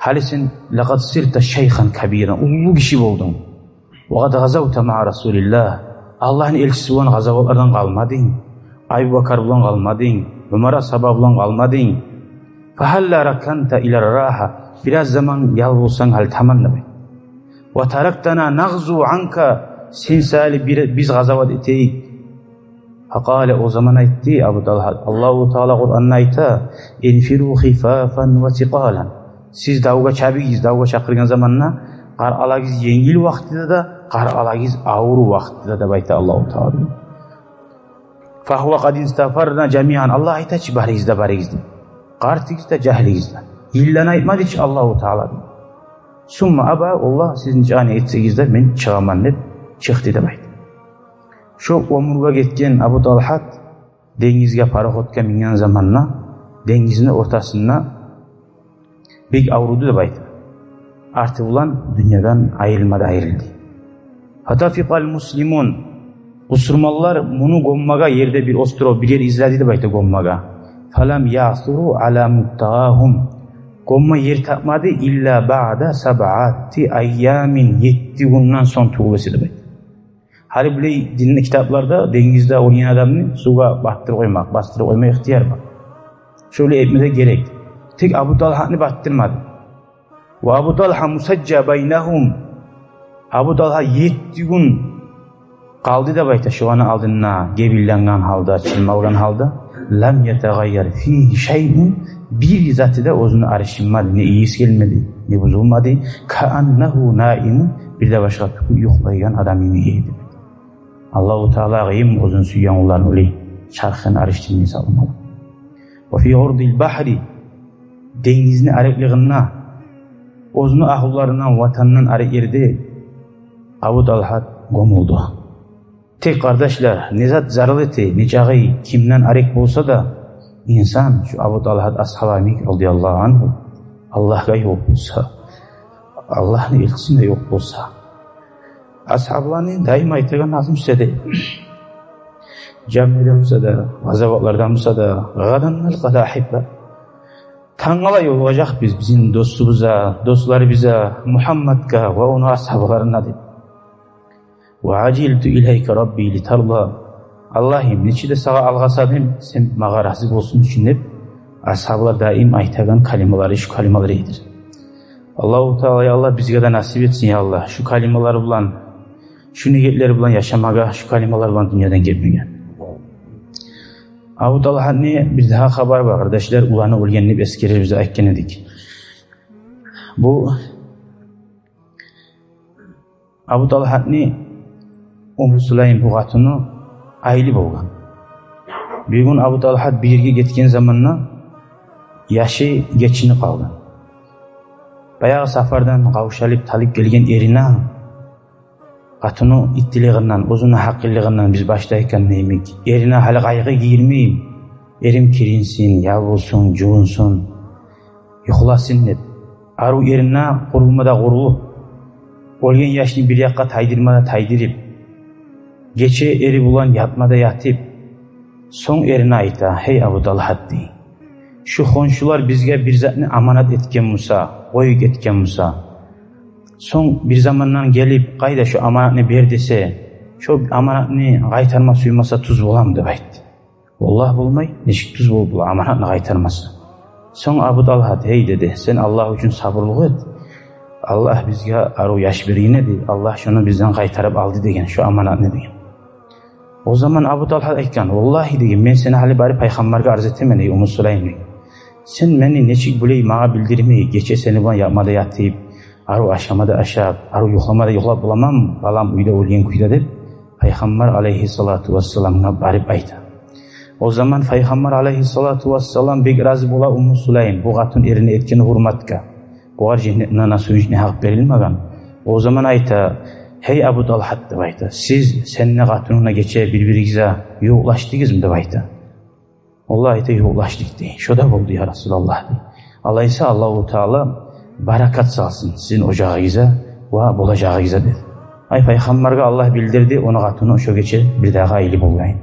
Гьали сен, лакъад сирта шайхан кабиран, уллу гиши болдунг. Ва къад гъазавта маъа расулиллагь, Аллагьны элчиси булан къазаватлардан къалмадынг, Абубакар булан къалмадынг, Умар асгьаба булан къалмадынг. Фагьалла раканта илар рагьа, бираз заман ял болсанг гьали таман», — деп айтды. «Ва тарактана нагъзу анка, сен саялы бир, биз къазават этейик». Факъала, о заман айтды Абу Талгьат: Аллагьу Таала Къуранда айта: «Инфиру хифафан ва сикъалан». Сиз давгъа чабыгъыз, давгъа чакъыргъан заманда, къаркъарагъыз енгил вакътиде де, къаркъарагъыз авур вакътиде де, деп айта Аллагьу Таала. «Фагьува къад истафарна жамиан». Аллагь айта чы: «Барыгъыз да, барыгъыз», — деп. Къартыгъыз да, жагьилигиз де. Йылланы айтмады чы Аллагьу Таала, деп. «Сумма аба», Аллагь, сиз нечакъы этсегиз де, мен чыгъаман, деп чыкъды, деп айта. Шо оьмюрге гетген Абу Талгьат денгизге пароходгъа минген заманда, денгизни ортасында бек авруду, деп айта. Арты булан дюньядан айрылма да айрылды. «Фатафикъал муслимун». Бусурманлар муну гёммеге ерде бир остров, бир ер изледи, деп айта, гёммеге. «Фалам яъсуру ала мубтагъагьум». Гёмме ер тапмады, «илла баъда сабъати айямин», етти гюнден сонг тюгюл эсе, деп айта. Гьали булай динни китапларда денгизде оьлген адамны сувгъа батдырып къоймакъ, бастырып къойма ихтияр бар. Шолай этме де герек. Тек Абу Талгьатны батдырмады. «Ва Абу Талгьа мусажжа байнагьум». Абу Талгьа етти гюн къалды, деп айта, шоланы алдында гебинленген гьалда, чырмалгъан гьалда. «Лам ятагъайяр фигьи шайъун», бир заты да оьзюню алышынмады, не ийис гелмеди, не бузулмады. «Кааннагьу наимун», бир де башгъа тюгюл, юхлайгъан адам йимик эди. Аллагьу Таала къыйын оьзюню сюйген къулларын олай чархын алышдырмай салмагъа. «Ва фи гъурдил багьри», денгизни ареклигинде, оьзюню агьлюлеринден, ватанындан арек ерде Абу Талгьат гёмюлдю. Тек, къардашлар, не зат зарал эте, нечакъы кимден арек болса да, инсан шу Абу Талгьат асгьаба йимик, радияллагьу ангьу, Аллагьгъа ёкъ болса, Аллагьны элчисине ёкъ болса, асгьабланы даим айтагъан назму сиз де, жангьда буса да, къазаватларда буса да: «Гъадан налкъал агьибба». Тангала ёлугъажакъбыз биз бизин достубузгъа, досларыбызгъа, Мугьаммадгъа ва ону асгьабларына, деп. «Ва ажилту илайка рабби литарда». Аллагьым, нечик де сагъа алгъасадым, сен магъа рази болсун учун, деп, асгьаблар даим айтагъан калималары шу калималар эди. Аллагьу Таала, я Аллагь, бизге де насип этсин, я Аллагь, шу калималар булан, шу ниетлер булан яшамагъа, шу калималар булан дюньядан гетмеге. Абу Талгьатны бир дагъы хабары бар, къардашлар, уланы оьлген деп эсгерирбиз деп айтгъан эдик. Бу Абу Талгьатны Умму Сулайм бу къатыны айлы болгъан. Бир гюн Абу Талгьат бир ерге гетген заманда яшы гечинип къалгъан. Баягъы сапардан къавшалып, талып гелген эрине, къатыны иттилигинден, оьзюню гьакъыллыгъындан, биз башда айтгъан йимик, эрине гьали къайгъы гийирмей, эрим киринсин, ял болсун, жувунсун, юхласын деп, арив эрине къурулма да къурулуп, оьлген яшны бир якъгъа тайдырма да тайдырып, гече эри булан ятма да ятып, сонг эрине айта: «Гьей, Абу Талгьат, — дей, — шу хоншулар бизге бир затны аманат этген буса, къоюп гетген буса, сонг бир замандан гелип, къайда шу аманатны бер десе, Шо аманатны къайтарма сюймесе, тюз боламы?» – деп айтды. «Валлагь, болмай, нечик тюз болуп бола аманатны къайтармаса?» Сонг Абу Талгьат: «Гьей, – деди, – сен Аллагь учун сабурлукъ эт. Аллагь бизге арив яш берген эди, Аллагь шону бизден къайтарып алды, – деген, – шо аманатны», – деген. О заман Абу Талгьат айтгъан: «Валлагьи, – деген, – мен сени гьали барып пайхаммаргъа арз этемен, гьей Умму Сулайм, – деген. – Сен мени нечик булай магъа билдирмей, гече сени булан ятма да ятып, арив ашама да ашап, арив юхлама да юхлап боламанмы, балам уьйде оьлген кюйде?» – деп, пайхаммар алайгьиссалату вассаламгъа барып айта. О заман пайхаммар алайгьиссалату вассалам бек рази бола Умму Сулайм бу къатын эрине этген гьюрметге, бугъар женнетни насыйбы гьакъ берилмеген. О заман айта: «Гьей, Абу Талгьат, – деп айта, – сиз сенни къатынынг гече бир-биригизге ювукълашдыгъызмы?» – деп айта. «Валлагь, – айта, – ювукълашдыкъ, – дей. – Шо да болду, я Расулаллагь, – дей. – Алай эсе, Аллагьу Таала баракат салсын сизин ожагъыгъызгъа ва болажагъыгъызгъа», – деди. Ай, пайхаммаргъа Аллагь билдирди, ону къатыны шо гече бир дагъы айылы болгъан.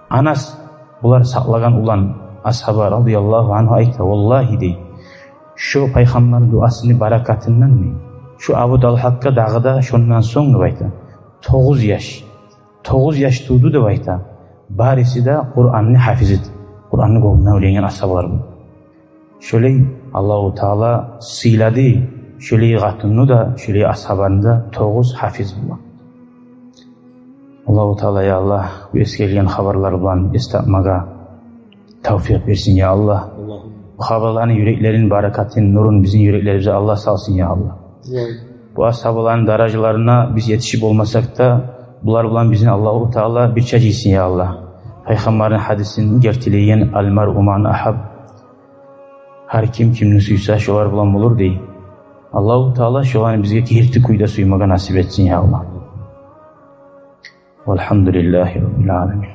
Анас, булар сакълагъан улан асгьаба, радияллагьу ангьу, айта: «Валлагьи, – дей, – шо пайхаммарны дуасыны баракатындан, – дей, – шо Абу Талгьатгъа дагъы да шондан сонг, – деп айта, – тогъуз яш, тогъуз яш тувду, – деп айта, – бариси де Къуранны гьафизи, Къуранны гёнгюнден уьйренген асгьабалар бу. Шолай Аллагьу Таала сыйлады шолай къатынны да, шолай асгьабаны да, тогъуз гьафиз булан». Аллагьу Таала, я Аллагь, бу эсгерилген хабарлар булан эс тапмагъа тавфикъ берсин, я Аллагь. Аллагьумма. Бу хабарланы юреклерин баракатын, нурун бизин юреклерибизге Аллагь салсын, я Аллагь. Амин. Бу асгьабаланы даражаларына биз етишип болмасакъ да, булар булан бизин Аллагьу Таала бирче жыйсын, я Аллагь. Пайхаммарны гьадисин гертилейген: «Ал-маръу маъа ман агьабб». Гьар ким кимни сюйсе, шолар булан болур, дей. Аллагьу Таала шоланы бизге герти кюйде сюймеге насип этсин, я Аллагь. Валгьамдулиллагьи раббил аламин.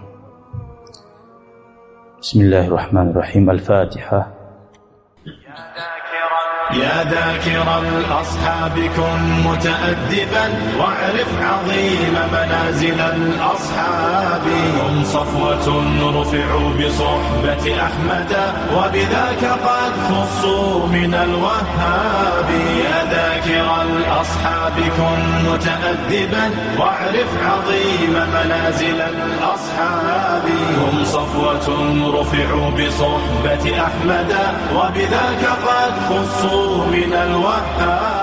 Бисмиллагьир рагьманир рагьим. Аль-Фатигьа. يا ذاكر الأصحاب كن متأدبا واعرف عظيم منازل الأصحاب. هم صفوة رفعوا بصحبة أحمد وبذاك قد خصوا من الوهاب. يا ذاكر الأصحاب كن متأدبا واعرف عظيم منازل الأصحاب. هم صفوة رفعوا بصحبة أحمد وبذاك قد خصوا من الوهاب.